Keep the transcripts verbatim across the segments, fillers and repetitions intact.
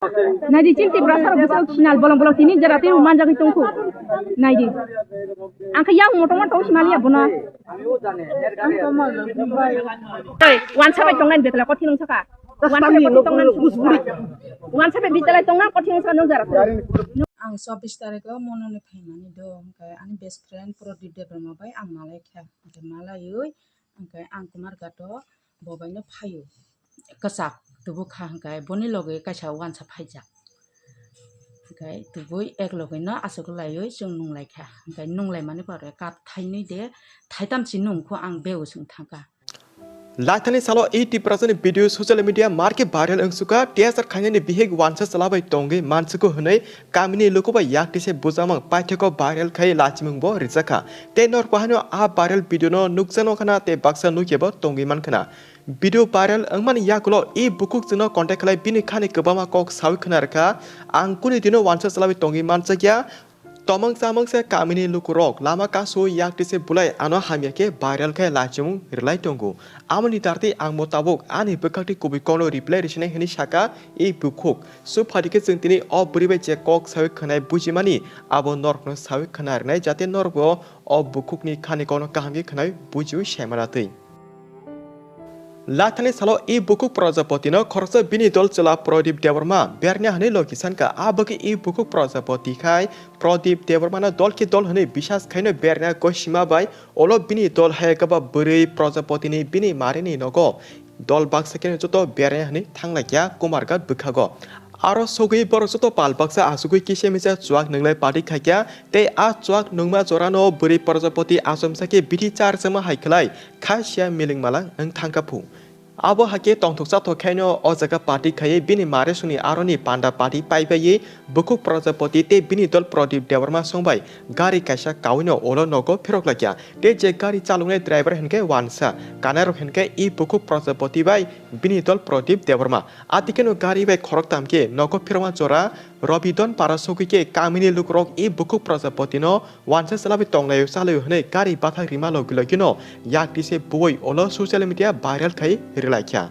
Naidi, chini Tiprasa rok bwswk sinal bolong bolong tini jora tei manjagwi tongkhu. Naidi. Ang khe yang moto moto si maliya bono. Ei, wansa bai tongnai betla kothing wngsa kha. Wansa bai kothing tongnai. Wansa bai betla tongnai kothing wngsa kha nung jora. Ang chobbish tarikh o mononi phaimani do, hwnkhe ani best friend Prodip Debbarma bai ang malai kha. Hwnkhe malaiwi, hwnkhe ang Kumarghat o bo bai no phaio. Kwchak tubu kha hwnkhe boni logi kaisa wansa phaijak. Hwnkhe tubui ek logi no aswk laiwi chwng nung lai kha. Hwnkhe nung lai mani pore cup thainwi de, thaitam si nung kho ang beo chwng thang kha. Laithani salo e Tiprasani video social media marke viral wngsuka, T S R khainani bihik wansa chwla bai tongwi mansuku hwnwi kamini luku bai yak tise bujamang paithakgo viral khai lachimung bo rijakha. Tei norok haino a viral video no nukjano khna tei baksa nukya bo tongwi mankhna. Video viral wngmani yakulo e bukhuk chwngno contact khlai bini khani kwbangma kok sawi khna rwkha, "Ang kuni dino wansa chwla bai tongwi manjakya." Tomang chamang se kamini lukurok lama kasu yak tise bulai ano hamya khe viral khe lachimung rwlai tongo. Amoni dartwi ang bo tabuk ani bwkhakni kubui kokno reply rwsinai hwnwi saka e bukhuk. Su phadi khe chwng tini o bwrwi bai je kok sawi khwnai bujimani abo norokno sawi khwna rwnai jate norokbo o bukhukni khani kokno kaham khe khwnai bujiwi saimana twi. Lathani salo e bukhuk Prajapotino khoroksa bini dol chwla Prodip Debbarma berna hwnwi logi sankha. A bagwi e bukhuk Prajapoti khai Prodip Debbarmano dol khe dol hwnwi bisas khaino berna goisima bai olo bini dol hayakaba bwrwi Prajapotini bini marini nogo dol baksa kheno joto berna hwnwi thanglaikha Kumarghat bwkhago. Aro sogwi borok joto pal baksa achugwi kisa misa chuak nwnglai party khaikha, tei a chuak nungma jorano bwrwi Prajapoti achomsa khe bithi charjakma hai khlai kha sia miling malang wng thangkha phu. Abo hakhe tongthok chathok khaino o jaga party khaiwi bini maresuni aroni panda party paibaiwi bukhuk Prajapoti tei bini dol Prodip Debbarma songbai gari kaisa kawino ulo nogo phirok laikha. Tei je gari chaloknai driver hinkhe wansa, kanairok hinkhe e bukhuk Prajapoti bai bini dol Prodip Debbarma. Atikeno gari bai khoroktham khe nogo phirokma jora Robidon para sogwi khe kamini lukurok e bukhuk Prajapotino wansa chwlabai tonglaio chalaio hwnwi gari bathak rima logi logino yak tise buwi ulo social media viral khai rwlaikha.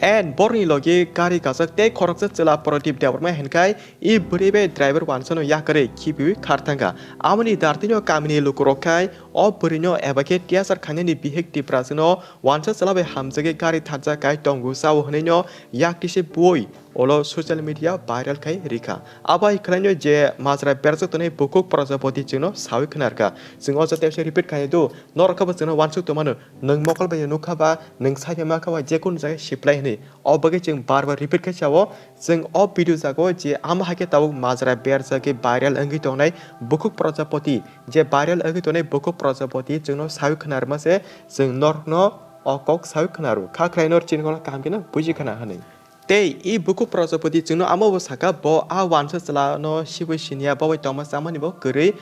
And borokni logi gari kajak tei khoroksa chwla Prodip Debbarma hinkhai e bwrwi bai driver wansano yakarwi khibiwi kharthangkha. Amoni dartino kamini lukurok khai o bwrwino eba khe T S R khainani bihik Tiprasano wansa chwlabai hamjagwi gari tharjak kai tongo chao hwnwino yak tise buwi ulo social media viral khai rikha. Abai khwlaino je majra berjak tonwi bukhuk Prajapoti chwngno sawi khwnarkha. Chwng o jotose repeat khai do, norok khe bo chwngno wansuk tongmano, nwng mokol bai nukha ba, nwng sai phai mankha ba, jekunu jaga siplai hwnwi. O bagwi chwng bar bar repeat khai chao. Chwng o video jago je amo hai khe tabuk majra berjagwi viral wngwi tongnai bukhuk Prajapoti, je viral wngwi tongnai bukhuk Prajapoti chwngno sawi khwnarma se, chwng norokno o kok sawi khwnaro. Kha khwlaino chini kokno kaham kheno buji khwna hwnwi. Tei e bukhuk Prajapoti chwngno amo bo saka, bo a wansa chwlano sibui siniya, bo bai tongma chamani bo kwrwi.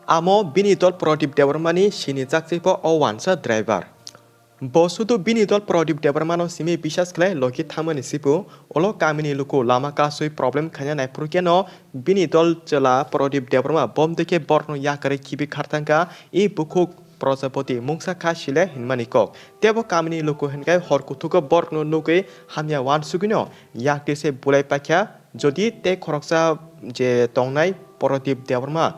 Amo bini dol Prodip Debbarmani sini chakchwi bo o wansa driver. Bo sudu bini dol Prodip Debbarmano simi bisas khlai logi thangmani sibu, ulo kamini luku lama kasui problem khaina naiphuru keno bini dol chwla Prodip Debbarma bomtwi khe borokno yakarwi khibi kharthangkha, e bukhuk Prajapoti mungsa kha sile hinmani kok. Tebo kamini luku hinkhai hor kuthugo borokno nugwi hamya wansugwino yak tise bulai paikha. Jodi tei khoroksa je tongnai Prodip Debbarma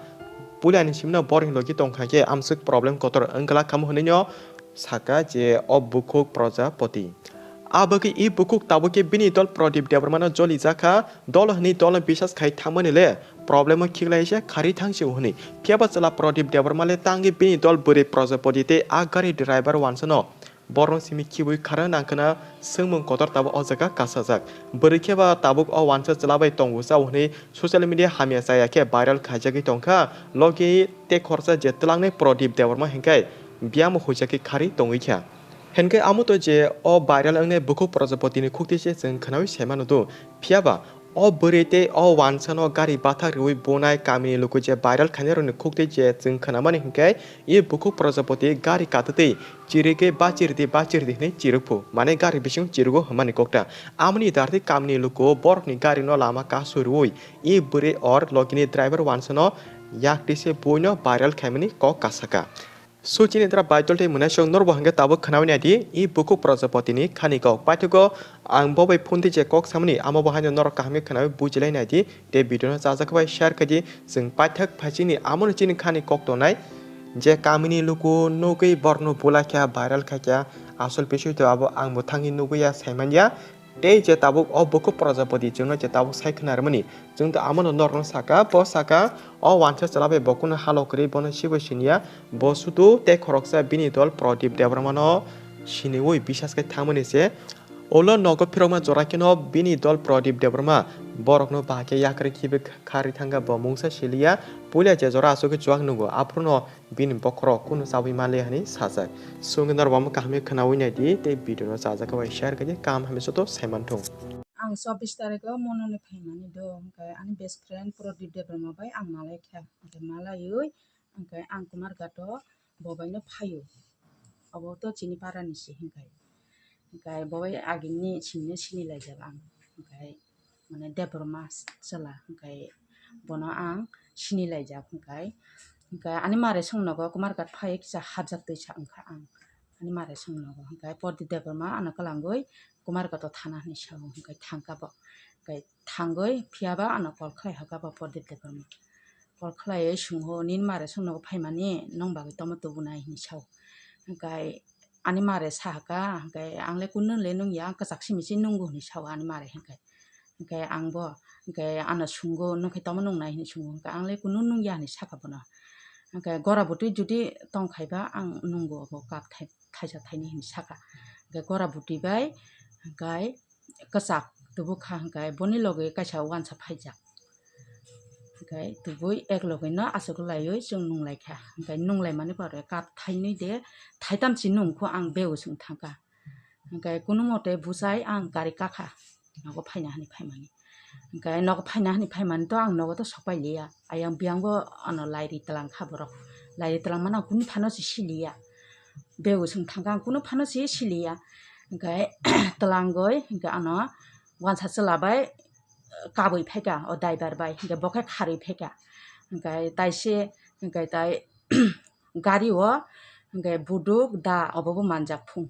puilani simino borokni logi tongkha khe amswk problem kotor wngla khamu hwnwino saka je o bukhuk Prajapoti. A bagwi e bukhuk tabuk khe bini dol Prodip Debbarmano joli jakha, dol hwnwi dol bisas khai thangmani le problemo khiklai se khari thang sio hwnwi. Phiyaba chwla Prodip Debbarma le tangwi bini dol bwrwi Prajapoti tei a gari driver wansano borokno simi khibui khara nangkhwna swngmung kotor tabuk o jaga kasajak. Bwrwi khe ba tabuk o wansa chwla bai tongo chao hwnwi social media hamya chaya khe viral khaijagwi tongkha. Logi tei khoroksa je twlangnai Prodip Debbarma hinkhai biyamo huijagwi khari tongwi kha. Hinkhai amo to je o viral wngnai bukhuk Prajapotini khukti se chwng khwnawi saimano do. Phiyaba o bwrwi tei o wansano gari bathak rwui bunai kamini luku je viral khainairokni khukti je chwng khwnamani hinkhai, e bukhuk Prajapoti gari katwtwi chirigwi bachirdi bachirdi hwnwi chirikphu, mane gari bising chirigo hwnmani kokta. Amoni dartwi kamini luku borokni garino lama kasu rwui e bwrwi or logini driver wansano yak tise buino viral khaimani kok kasaka. Suchini dra Baitol tei Mwnaisong norbo hwnkhe tabuk khnawi naidi, i bukhuk Prajapati ni khani kok. Paithago ang bo bai phone tei je kok samani, amo bo haino norok kaham khe khnawi bujilai naidi, tei video no chajak bai share khaidi, chwng paithak phaichini amo ni chini khani kok tongnai. Je kamini luku nugwi borno bulai kha, viral khai kha, asol bisoi to abo ang bo thangwi nugwi ya saimanya. Tei je tabuk o bukhuk Prajapati chwngno je tabuk sai khna rwmani, chwng to amono norokno saka, bo saka, o wansa chwla bai bo kunu halo kwrwi bono sibo siniya, bo sudu tei khoroksa bini dol Pradip Debbarmano siniwi bisas khai thangmani se. Ulo nogo phirokma jora kheno bini dol Pradip Debbarma borokno bahai khe yakarwi khibi kharwi thangkha, bo mungsa siliya, puila je jora aswk khe chuak nungo, aphuru no bini bokhorok kunu chabwi manliya hwnwi sajak. Chwng norok bo kaham khe khnawi naidi tei video no chajak bai share khaidi, kaham hamya joto saimanthung. Ang chobbish tarikh o Mononi phaimani do, hwnkhe ani best friend Pradip Debbarma bai ang malai kha. Hwnkhe malaiwi, hwnkhe ang Kumarghat o bo bai no phaio. Obo to chini para ni se hwnkhe. Hwnkhe bo bai agini sini sini laijak ang. Hwnkhe mane Debbarma chwla, hwnkhe bono ang sini laijak, hwnkhe, hwnkhe ani mare songnogo Kumarghat phai kisa hapjak twi sa wngkha ang. Ani mare songnogo, hwnkhe Pradip Debbarma ano kwlangwi Kumarghat o thana hinwi sao, hwnkhe thangkha bo. Hwnkhe thangwi phiyaba ano call khlai hakha bo Pradip Debbarma. Call khlaiwi songho, "Nini mare songnogo phaimani, nwng bagwi tamo tubunai?" hinwi sao. Hwnkhe ani mare sahaka, hwnkhe, "Ang le kunu le nungya, ang kwchak simi se nungo," hinwi sao ani mare, hwnkhe. Hwnkhe ang bo, hwnkhe ano sungo, "Nwng khe tamo nungnai?" hinwi sungo, hwnkhe, "Ang le kunu nungya," hinwi saka bono. Hwnkhe gora bwtwi jodi tongkhaiba ang nungo, bo cup thai-, thaisa thaini hinwi saka. Hwnkhe gora bwtwi bai, hwnkhe kwchak tubukha, hwnkhe boni logi kaisa wansa phaijak. Hwnkhe tubui ek logi no aswk laiwi chwng nunglaikha. Hwnkhe nunglaimani pore cup thainwi de, thaitam si nungkho ang beu chwng thangkha. Hwnkhe kunu mote bwsai ang gari kakha nogo phaina hinwi phaimani. Hwnkhe nogo phaina hinwi phaimani to ang nogo to sokpai liya. Ayang biyang bo ano lairi twlang kha borok. Lairi twlang mano ang kunu phano se siliya. Beu chwng thangkha ang kunu phano se siliya. Hwnkhe twlangoi hwnkhe ano wansa chwla bai kabui phaikha o driver bai, hwnkhe bo khe kharwi phaikha. Hwnkhe tai se, hwnkhe tai gari o hwnkhe buduk da obo bo manjak phung.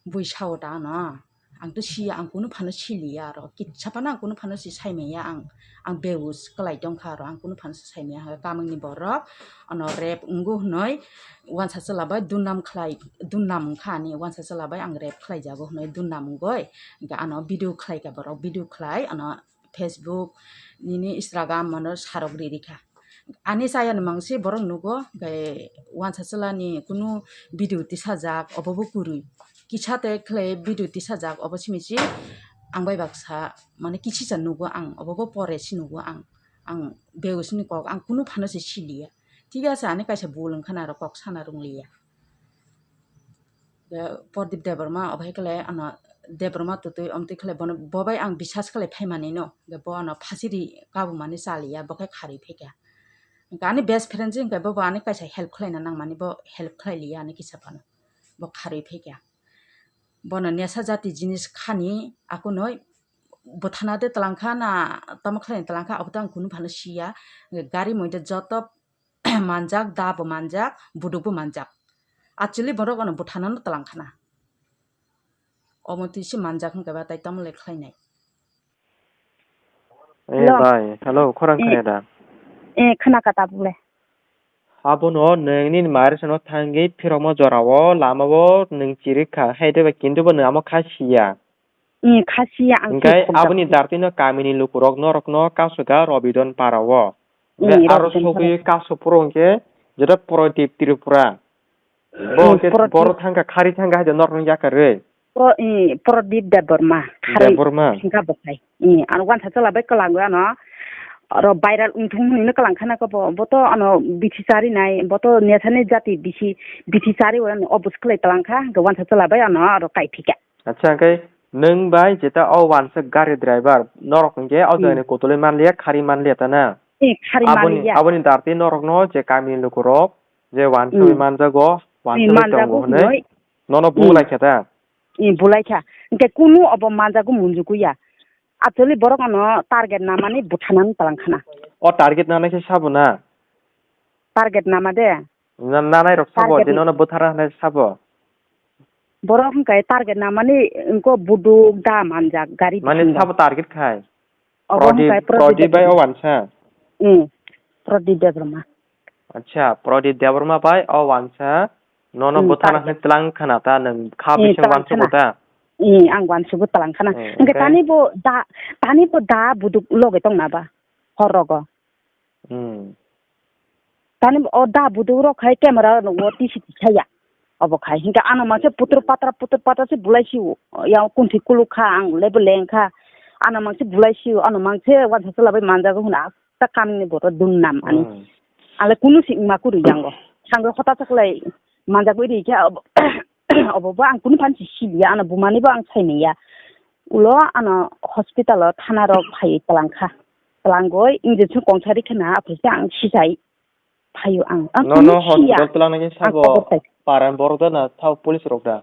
Bui sao ta ano, ang to siya, ang kunu phano siliya aro, kitsa phano ang kunu phano si saimanya ang, ang beu se kwlai tongkha aro, ang kunu phano si saimanya, hwnkhe kamungni borok ano rape wngo hwnwi wansa chwla bai durnam khlai, durnam wngkha ani, wansa chwla bai ang rape khlaijago hwnwi durnam wngoi, hwnkhe ano video khlaikha borok, video khlai ano Facebook nini Instagram mano sarok ririkha. Ani chayani mangsi borok nugo, hwnkhe wansa chwlani kunu video tisajak, obo bo kwrwi. Kisa te khlai video tisajak, obo simi se ang bai baksa, mane, kisisa nugo ang, obo bo pore se nugo ang. Ang beu sini kok, ang kunu phano se siliya. Thik ase, ani kaisa bul wngkha na aro kok sana rwngliya. Pradip Debbarma, obo hai khe le ano Debbarma twtwi omtwi khe le bono, bo bai ang bisas khe le phaimani no, hwnkhe bo ano phasiri kabumani chaliya, bo khe kharwi phaikha. Hwnkhe ani best friend se hwnkhe bo, bo ani kaisa help khlaina nangmani, bo help khlai liya ani kisa phano, bo kharwi phaikha. Bono nesa jati jinis khani akunoi bwthana de twlang kha na tamo khlaina twlang kha, abo to ang kunu phano siya. Hwnkhe gari moide joto manjak, da bo manjak, buduk bo manjak. Actually borok ano bwthano no twlang khana. Omo twi se manjak hwnkhe ba tai tamo le khlainai. Eh, hello. Bai, hello, khorang eh, khna da? Eh, khna ka tabuk le. Abono nwng nini mari sano thangwi phirokma jorao lamao nwng chirik kha, hai de ba kintu bo nwng amo kha siya. Wng kha siya ang. Hingkhe aboni dartino kamini lukurok norokno kasoka Robidon parao. Hingkhe aro sogwi kaso phuru hingkhe jeta Prodip Tripura. Bo hingkhe boro thangkha, khari thangkha hai de norokno yakarwi. Prodip Debbarma. Debbarma. Thangkha bo khai. Ano wansa chwla bai kwlangwi ano. Oro viral wngthung hwnwi no kwlang khana khe bo. Bo to ano bithi chari nai, bo to nesani jati bithi, bithi chari o ano obos khlai twlang kha, hingkhe wansa chwla bai ano aro kai phika. Acha, hwnkhe nwng bai jeta o wansa gari driver, norok hwnkhe o jagani kotolwi manliya, khari manliya ta na? Eh, khari manliya. Aboni dartwi norokno je kamini lukurok je wansugwi manjago, wansugwi tongo hwnwi nono bulai kha ta? Eh, bulai kha. Hwnkhe kunu obo manjago munjukuya. Actually borok ano target namani buthanani twlang khana. O target nanai khe sabo na? Target nama de. Na-, nanai rok sabo, Target tei nono bwthara hwnwi sabo. Borok hwnkhai target na mani wngkha buduk da manjak gari Mani bisingo. Sabo target khai. Obo Prodip, hwnkhai Prodip Prodip bai Debbarma. O wansa. Hmm. Prodip Debbarma. Acha, Prodip Debbarma bai o wansa nono Hmm, bwthana target. Hwnwi tlang khana ta nwng kha Hmm, bising tlang wansa khana. Bo ta? Hmm, ang wansa bo tlang khana. Hmm, Hwnkhe okay. Tani bo da, tani bo da buduk loge tong na ba? Hor rogo. Hmm. Tani o da buduk rok khai camera rok o T C T saya. Obo khai hinkhe ano mangse putur patra putur patra se bulai sio. Yang kunthi kuluk kha ang level leng kha. Ano mangse bulai sio, ano mangse wansa chwla bai manjago hwnwi asta kamini boto dun nam ani. Hmm. Ale kunu si ma kuru yango. Sango hota chaklai manjagwi ri khe obo, obo bo ang kunu phan si siliya, ano bumani bo ang saimanya. Ulo ano hospital o thana rok phai twlang kha. Twlangoi injection kongsa ri khna aphaisa ang sijai. Phaio ang. Ang No, kunu no, siya. Hospital twlang nai Ang sabo kobor tai. Paran borok da na thao police rok da?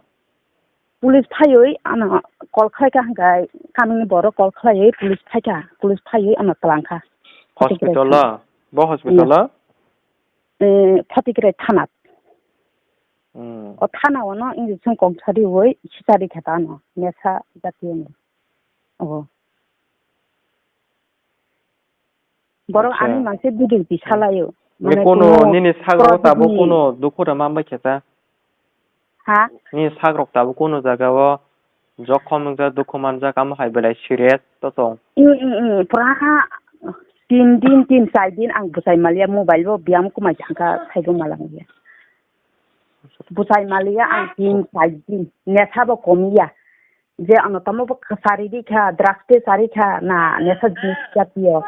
Police phaioi ano call khlai kha hwnkhe kamini borok call khlaioi police phai kha. Police phaioi ano twlang kha. Hospital Phatikrai lo? Bo hospital Iya. Lo? Eh, Phatikrai thana. Hmm. O thana ono injection kongsa rioi sijari kha ta ano. Nesa jatiyo ni. Obo. Borok Acha. Ani mangse bidil tisalaio. Mane Mane kono kono nini sagro tabuk ni kono dukhu rwma wngbai khe ta? Ha? Nini sagrok tabuk kono jaga o jokhom wngjak, dukhu manjak, amo hai belai serious to tong. Mm, mm, mm. Pura tin din, tin char din ang bwsai maliya, mobile bo biyang kumai thangkha, saibo malangya. Bwsai maliya ang tin char din, nesa bo komiya. Je ano tamo bo kwchari di kha, drugs tei chari kha, na nesa jis jatiyo.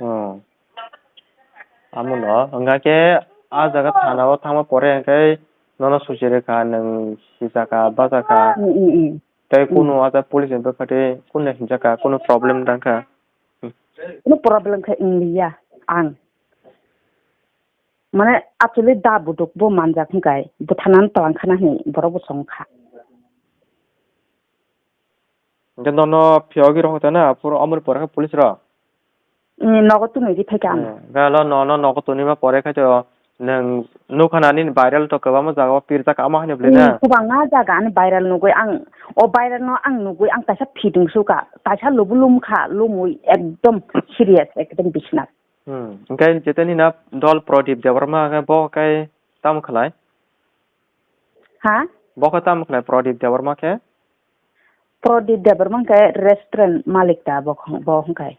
Oh. Amo no, hwnga khe a jaga thana o thangma pore hwnkhe nono suchiri kha, nwng sijaka, bajaka. Mm, mm, mm. Tei Mm. Kunu a jaga police ni bwkha tei kunu hinjaka, kunu problem tang kha. Kunu problem khe wngliya ang. Mane actually da buduk bo manjak hwnkhe bwtharnani twlang khana hinwi borok bo song kha. Hwnkhe nono phiyogwi rohor tana, phuru omoni pore khe police rok? Ni nogo tunwi di phaikha ang. Eh, hwnkhe lo nono nogo tunwi ma pore khe to nwng nukha na nini viral to kwbangma jaga o pirjak amo haino bwlwi na? Ni kwbangma jaga ani viral nugwi ang, o viral no ang nugwi ang kaisa fitting sukha, kaisa lubu lumkha, lumwi ekdom serious, ekdom bisna. Hmm. Hwnkhe jeta nini dol Prodip Debbarma khe bo khe tamo khlai? Ha? Bo khe tamo khlai Prodip Debbarma khe? Prodip Debbarma khe restaurant malik ta bo, bo hwnkhe.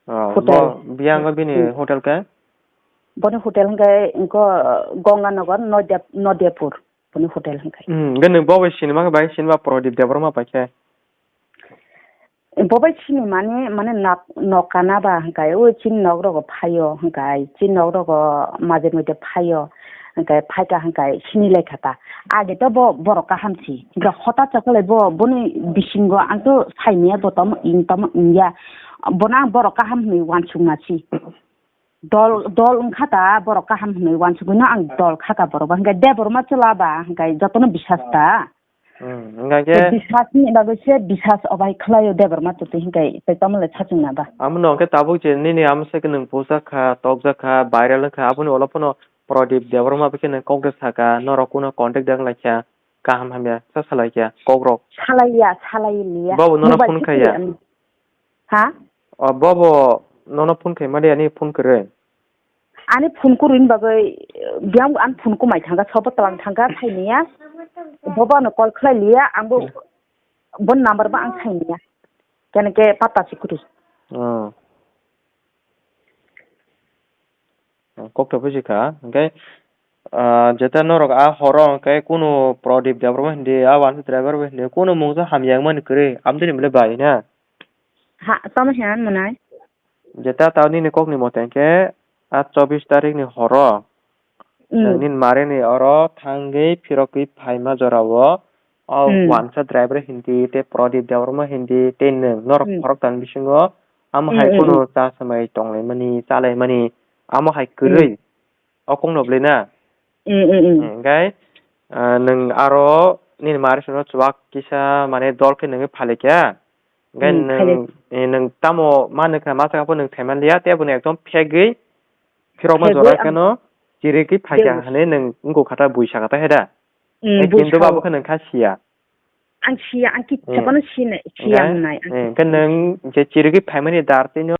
Oh, hotel. Bo biyang bini Hmm. Hotel khe? Boni hotel hwnkhe wngkho Ganganagar, Nodia-, Nodiapur. Boni hotel hwnkhe. Hmm, hwnkhe nwng bo bai sinima khe bai sinima Prodip Debbarma bai khe? Bo bai sini mani, mane nok, nok kana ba hwnkhe, o chini nok rogo phaio hwnkhe, chini nok rogo maje moide phaio hwnkhe, phaikha hwnkhe sini laikha ta. Age to bo borok kaham si. Hwnkhe hota chakalai bo, boni bisingo ang to saimanya bo tamo wng tamo wngya. Bono ang borok kaham hinwi uansukna si. Dol, dol wngkha ta, borok kaham hinwi uansukgwino ang dol kha ta borok ba. Hwnkhe Debbarma chwla ba, hwnkhe jotono bisas ta. Hmm, hwnkhe Tei bisas ni bagwi se bisas obai khlaio Debbarma twi hwnkhe tei tamo le sachwngna ba. Amo no hwnkhe tabuk je nini amo se khe nwng pujak kha, tokjak kha, viral wngkha, aboni ulo phano Prodip Debbarma bai khe nwng kok de saka, norok kuno contact de wng lai kha, kaham hamya sa salai kha, kok rok. Salai ya, salai liya. Bo bo nono Mobile phone se khai ya. Twi ang. Ha? O, bo bo nono phone khai ma de, ani phone kwrwi. Ani phone kwrwi ni bagwi, biyang bo ani phone kwmai thangkha, sobo twlang thangkha, sainiya. Bobo ano call khlai liya, ang bo, Hmm. Bo number bo ang sainiya. Kene ke pata si kwrwi. Oh. Kok to buji kha. Hwnkhe, ah, jeta norok a horo hwnkhe kunu Prodip Debbarma hindi, a wansa driver bo hindi, kunu mungsa hamya wngmani kwrwi, amtwini bwle bai na? Ha, tamo se ang mwnai? Jeta tao nini kokni mote hwnkhe, a chobbish tarikni horo, Mm. Nini marini oro thangwi phirogwi phaima jorao, o Mm. Wansa driver hindi, tei Prodip Debbarma hindi, tei nwng norok Mm. khoroktham bisingo, amo hai Mm, mm, kunu mm. Cha samai tonglaimani, chalaimani, amo hai kwrwi, Mm. O kokno bwlwi na? Mm, mm, mm. Hwnkhe, ah, nwng aro nini mari songno chuwak kisa, mane, dol khe nungwi phali kha. Hwnkhe Mm, nwng, phali. Eh, nwng tamo ma nukha, ma saka pho nwng thaiman liya, tei abono ekdom phegwi phirokma Phegwi jora ang kheno, Chirigwi phaikha Deu. Hwnwi nwng wngkha ta buisa kha ta he da? Hmm, Hai buisa kintu o. Abo khe nwng kha siya. Ang siya, ang kisa Hwnkhe, phano sini, siya hwnkhe, hwnwi ang. Hwnkhe nwng je chirigwi phaimani dar tino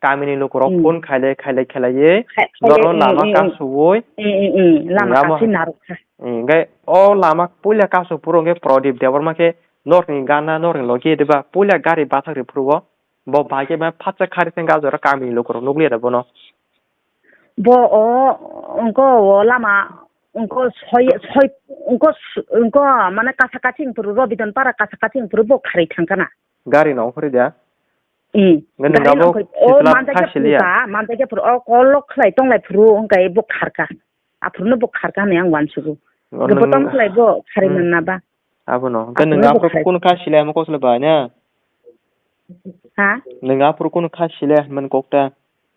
kamini lukurok Hmm. Phone khailai, khailai, khailaiwi Khai-, khailai, norno hmm, lama hmm, hmm. Kasui. Hmm, hmm, hmm. Lama Hmm, amo kasui hai. Narwkha. Hmm, hwnkhe o lama puila kasuk phuru hwnkhe Pradip Debbarma khe norni gana, norni logi diba puila gari bathak ri phuru o. Bo bai khe ba phatsa khari thang gajora kamini lukurok nukliya da bono. Bo o wngko o lama wngko soi, soi, wngko s-, wngko mane kasa kaching phuru Robidon para kasa kaching phuru bo kharwi thangkana. Gari no okhori da? Hmm. Nang gari abo no okhori. O sitla manjak kha ke siliya. Phuru ka, manjak ke phuru o kolok khlai tonglai phuru wngkai bo kharka. Aphuru no bo kharka hwnwi ang uansugo. O Bo nang tong khlai bo kharwi Hmm. manna ba. Abono. Hwnkhe Aphuru nwng no bo aphuru kharka. Kunu kha siliya mo kosle bai na? Ha? Nwng aphuru kunu kha siliya hwnmani kok ta?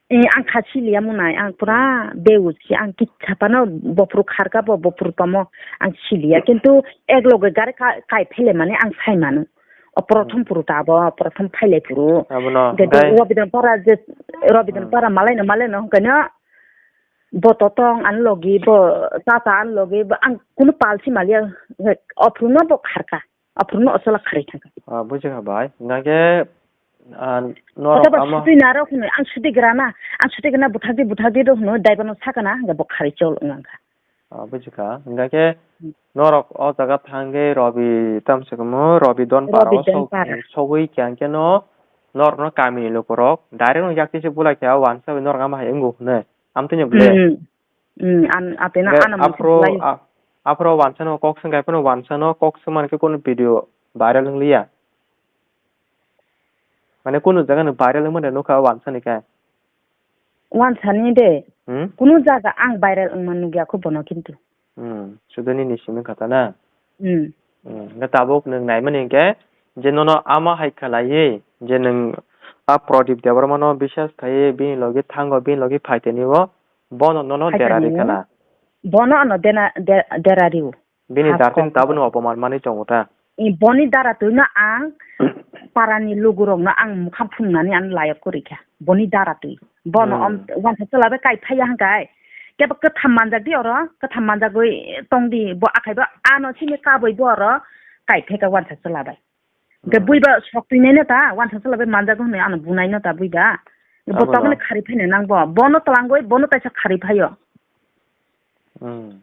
Eh, ang kha siliya munai, ang pura beus khe, ang kitsa phano bophuru kharka bo, bophuru tamo, ang siliya. Kintu ek loge gari ka-, kai phele mani ang sai mano. O prothom Hmm. Phuru ta abo, prothom phailai phuru. Abono, Hwnkhe hwnkhe Robidon para je, Robidon Hmm. Para malaino, malaino hwnkhe no bo totong ani logi, bo tata ani logi, bo ang kunu palsi maliya, ophuru no bo kharka. Aphuru no osola kharwi thangkha. Ah, buji kha bai. Hingkha khe, ah, norok Kotaba amo sutwi narok hwnwi, ang sutwi gra na, ang sutwi gra na, bwthakdi, bwthakdi rok hwnwi, daiba no sakha na, hingkha bo kharwi chol wng kha. Ah, buji kha. Hingkha khe Hmm. Norok o jaga thangwi Robi tamsukhumu, Robi Donpara Robi o sok-, Donpara. Sogwi khe hingkhe no norok no kamini lukurok direct no yak twi se bulai khe, wansa bai norok amo hai wngo hwnwi. Amtwino ble. Hmm. Hmm, an, atwino Hingkhe ano mungsa aphuru, khlai. A-, aphuru wansa no kok swngkha, phano wansa no kok swngmani khe kunu video viral wngliya. Mane kunu jaga no viral wngmani nukha o wansa ni khe. Wansa ni de. Hmm? Kunu jaga ang viral wngma nukya kho bono kintu. Hmm, sudo nini simi kha ta na? Hmm. Hmm, na tabuk nwng naimani hingkhe je nono ama hai khlaiwi je nwng a Pradip Debbarma no biswas khaiwi bini logi thango, bini logi phaitani o, bono nono Phaitani derari o? Khana. Bono ano dena-, de-, derari o. Bini Has dartin kok. Tabukno opoman manwi tongo ta. I boni dara twi no ang parani lugurok no ang mokha phungnani ang layok kwrwi kha. Boni dara twi. Bono Hmm. Om-, wansa chwla bai kai phaiya hwnkhe. Kebo kwtham manjak di oro, kwtham manjagwi tong di. Bo akhai bo ano simi kabui bo oro kai phaikha wansa chwla bai. Hwnkhe Hmm. Bui ba sok twi nai no ta, wansa chwla bai manjago hwnwi ano bunai no ta bui ba. Bo Abono. Tokni khari phaina nang bo. Bono twlangwi, bono kaisa khari phaio. Hmm.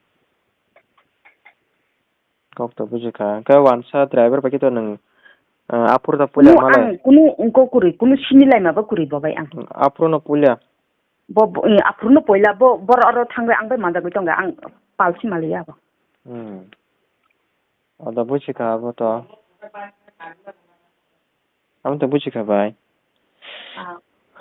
Kok to buji kha. Hwnkhe wansa driver bai khe to nwng, ah, aphuru da puila Kunu malai. Ang kunu wngko kwrwi, kunu sini laima bo kwrwi bo bai ang. Aphuru no puila. Bo, bo, eh, aphuru no puila bo, bor oro thangwi ang bai manjagwi tongkha, ang palsi maliya bo. Hmm. Oda buji kha abo to. Amo to buji kha bai. Ah.